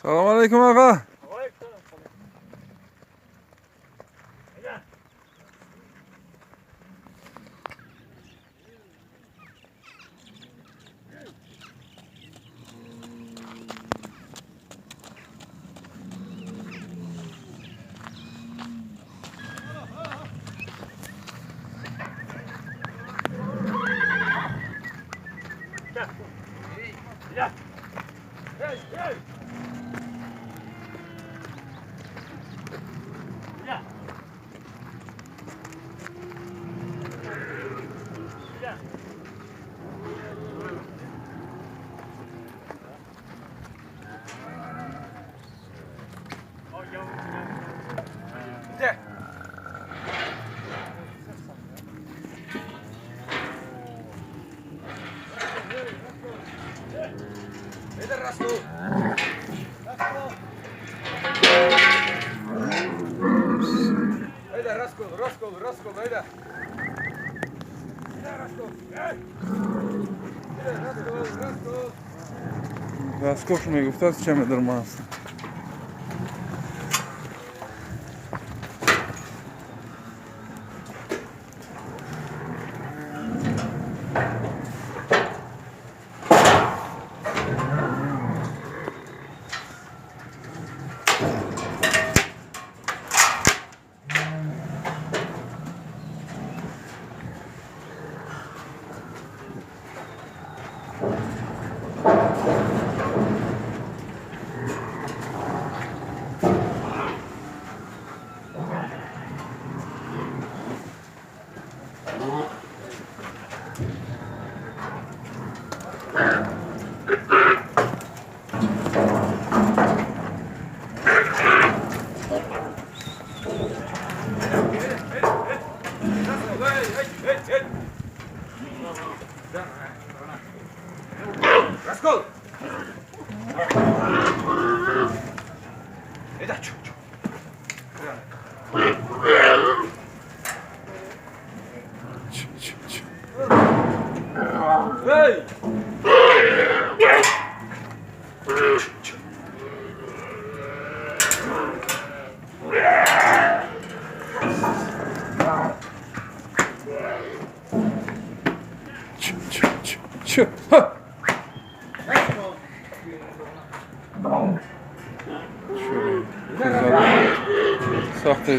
Салам алейкум, аға. Раскош мегуфтааст, ча медонам ман ҳастам. Сахта.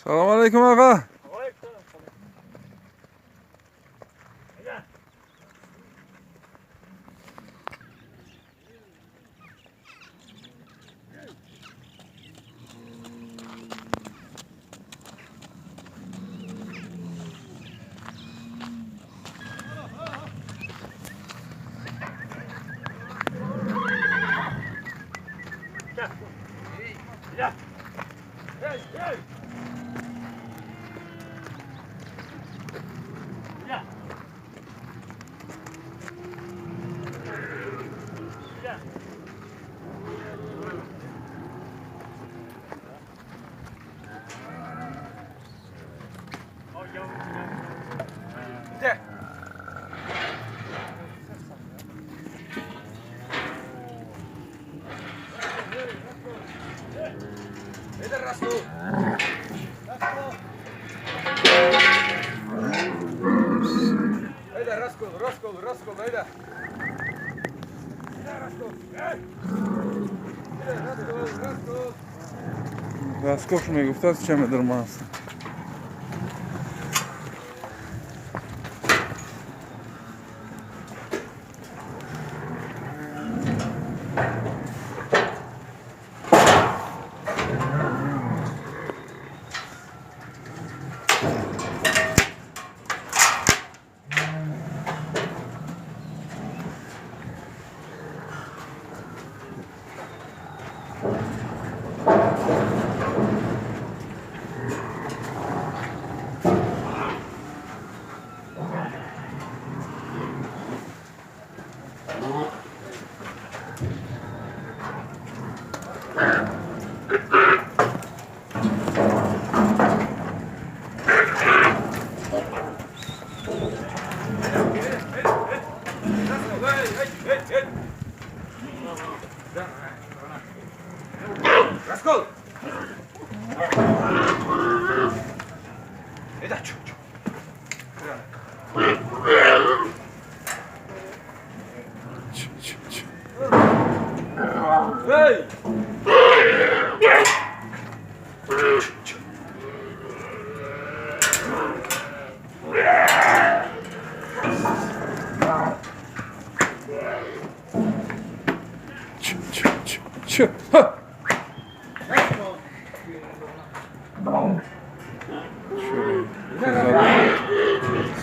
Салам алейкум, аға. Раскош мегуфтааст, ча медонам ман ҳастам.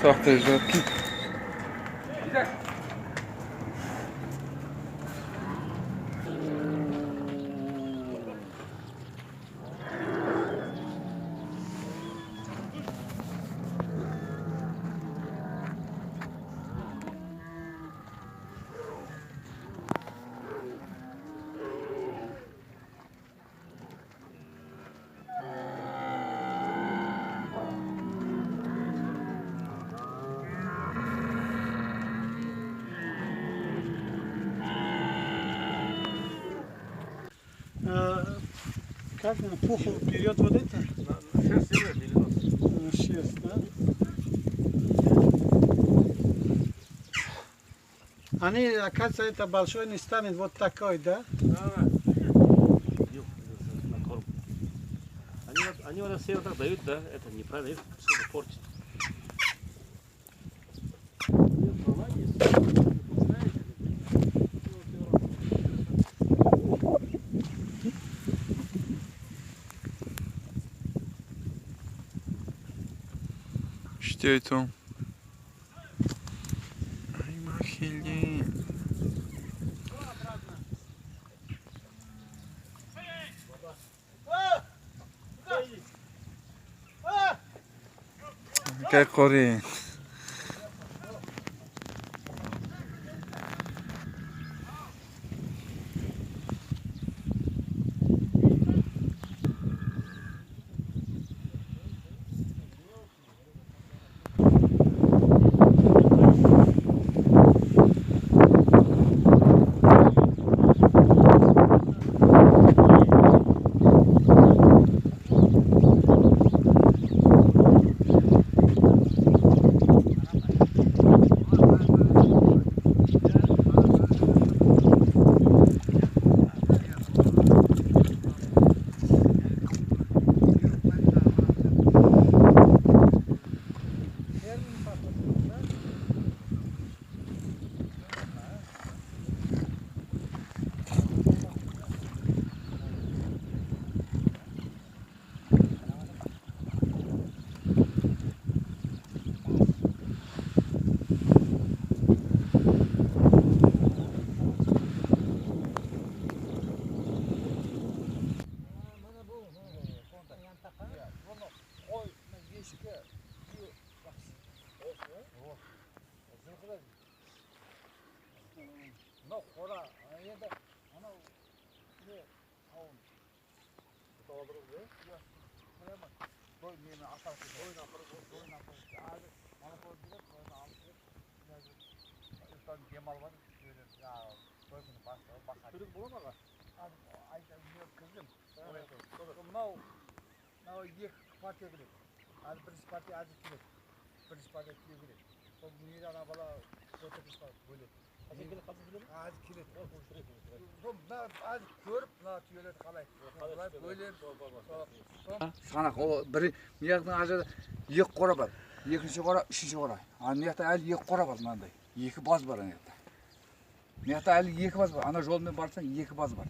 Сахта. Как на пуху вперед вот это? На шерсть или нос? На шерсть, да? Они, оказывается, это большой не станет вот такой, да? Да, да. На корм. Они вот все вот так дают, да? Это неправильно, их все портит. Штейту. Ай, махили. Как кори. Мынау қора, енді анау не тауын. Иә, той нені апарып тойын апарып, тойын апарып. Әлі монополия береді, тойын алып келеді. Ұйықтан демалып жатыр, түйелер жаңағы той күні бастығы бақады. Түрік бола ма аға? Мен кірдім. Мынау мынау екі партия келеді. Әлі бірінші партия әлі келеді. Бірінші партия түйе келеді. Сол дүниеде ана бала отырғызба бөледі. Қазір келеді, қазір келеді. Қазір келеді. Сол мына қазір көріп, мына түйелерді қалай қалай бөлеміз. Санақ ол бір мына жақтың ар жағында екі қора бар. Екінші қора, үшінші қора. Ана мына жақта әлі екі қора бар мынандай. Екі баз бар ана жақта. Мына жақта әлі екі баз бар. Ана жолмен барсаң екі баз бар.